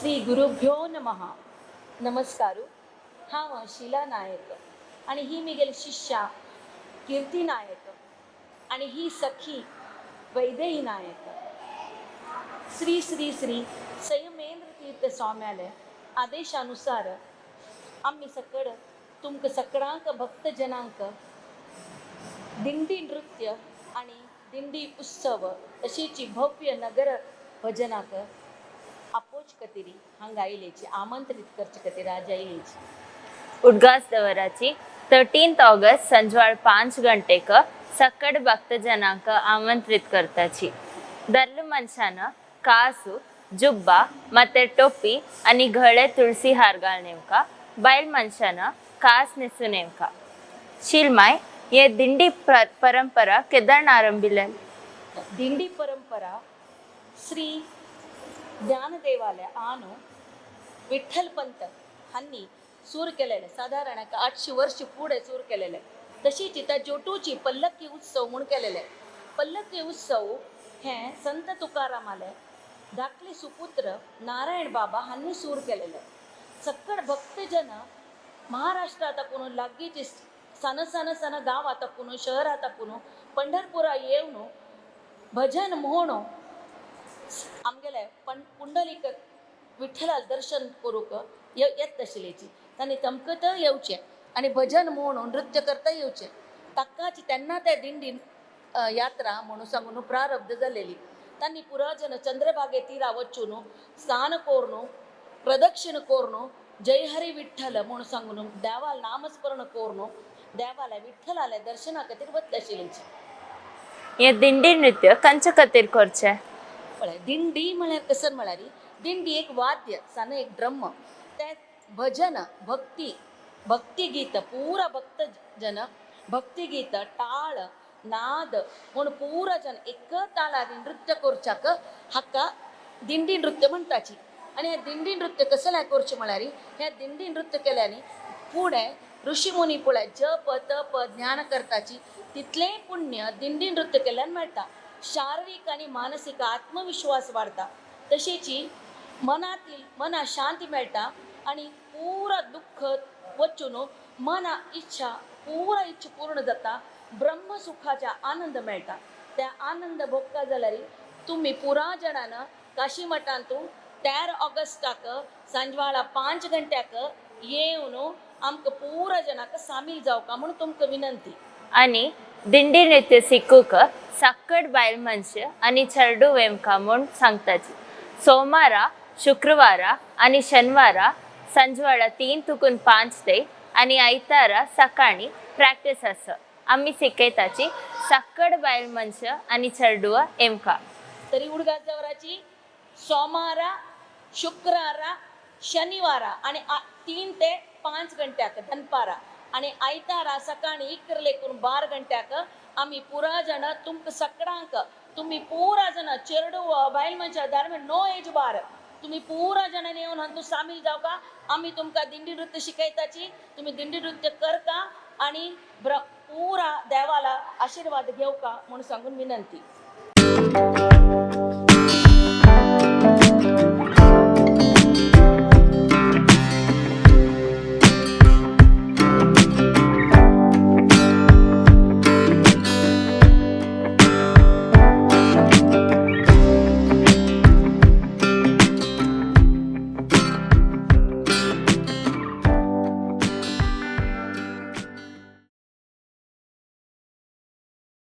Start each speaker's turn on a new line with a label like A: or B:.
A: श्री गुरुभ्यो नमः. नमस्कार. हांव शिला नायक आनी ही म्हगेली शिष्या कीर्ती नायक आनी ही सखी वैदेही नायक. श्री श्री श्री संयमेंद्र तीर्थ स्वाम्याले आदेशानुसार आमी सकड तुमकां सगळ्यांक भक्तजनांक दिंडी नृत्य आनी दिंडी उत्सव अशीची भव्य नगर भजनाक आपोच खातीर हांगा आयलेची, आमंत्रीत करचे खातीर आज आयलेची.
B: उडगास दवराची 13 ऑगस्ट संजवाळ 5 गंटेक ಸಕ್ಕಡ್ ಭಕ್ತಜನಾಂಕ ಆಮಂತ್ರಿತ करताची. दर्ल मनशान कासू, जुब्बा ಮತ್ತೆ ಟೊಪ್ಪಿ आणि घळे तुळसी हार घाल नेमका, बायल मनशान कास नेसू नेमका. शिलमाय, ये दिंडी परंपरा केदण आरंभिले?
A: दिंडी परंपरा श्री ज्ञानदेवाले आनु विठ्ठल पंत हांणी सूर केलेले, साधारण 800 वर्ष फुडें सूर केलेले. तशीच त्या जोटूची पल्लकी उत्सव म्हूण केलेले. पल्लकी उत्सव हे संत तुकारामाले धाकले सुपुत्र नारायण बाबा हांणी सूर केलेले. सक्कड भक्तजन महाराष्ट्रात कोण, लागींची सान सान सान गांवांत कोण, शहरात कोण पंढरपुरा येवन भजन म्हणून आमगेले पण पुंडलीक विठ्ठलाक दर्शन करूंक येत आशिल्ल्याची. तांणी तमकत येवचें आनी भजन म्हणून नृत्य करता येवचें. ताकाच तेन्ना त्या दिंडी यात्रा म्हणून सांगून प्रारब्ध जालेली. तांणी पुराजन चंद्रभागे तिरा वचून स्नान करून, प्रदक्षिण करून, जय हरी विठ्ठल म्हणून सांगून देवाल नामस्मरण करून देवाल्या विठ्ठलाल्या दर्शना खातीर वतले आशिल्ल्याची.
B: हे दिंडी नृत्य कंचे खातीर करचे?
A: पळय, दिंडी म्हळ्यार कसं म्हळ्यार दिंडी एक वाद्य सान, एक ड्रम. ते भजन, भक्ती, भक्तिगीत, पुरा भक्तजन भक्तिगीत, टाळ, नाद म्हूण पुरा जन एक तालार नृत्य करच्याक हाका दिंडी नृत्य म्हणटाची. आनी हे दिंडी नृत्य कसलें करचें म्हळ्यार हे दिंडी नृत्य केल्यानी फुडें ऋषी मुनी पळय जप तप ज्ञान करताची, तितलें पुण्य दिंडी नृत्य केल्यान मेळटा. शारीरिक आणि मानसीक आत्मविश्वास वाडता, तशेंची मनातील मना शांती मेळटा आणि पुरा दुःख वचून मना इच्छा पुरा इच्छा पूर्ण जाता. ब्रह्मसुखाचा आनंद मेळटा. त्या आनंद भोगता जाल्यार तुमी पुरा जाणान काशी मठांतू 13 ऑगस्टाक सांजवाळा 5 घंट्याक येवन आमकां पुरा जणांक सामील जावका म्हूण तुमकां विनंती.
B: आणि दिंडी नृत्य शिकूक सक्कड बायल मनश आणि चेडू वेमका म्हूण सांगताची. सोमारा, शुक्रवारा आणि शनिवारा संजवाळा 3 तुकून 5 ते आणि आयतारा सकाळी प्रॅक्टीस आसा. आमी शिकयताची. सक्कड बायल मनश आणि चेडूआ एमका.
A: तरी उडगास जवराची सोमारा, शुक्रारा, शनिवारा आणि 3 ते 5 घंट्याक दनपारा आणि आयतारा सकाळी 11 लेकून 12 घंट्याक आमी पुरा जण तुमकां सगळ्यांक, तुमी पुरा जण चेडू बायल मनशां दरम्यान नो एज बार, तुम्ही पुरा जणांनी येवन हातूंत सामील जावका. आमी तुमकां दिंडी नृत्य शिकयताची. तुमी दिंडी नृत्य करका आणि पुरा देवाला आशीर्वाद घेवका म्हणून सांगून विनंती.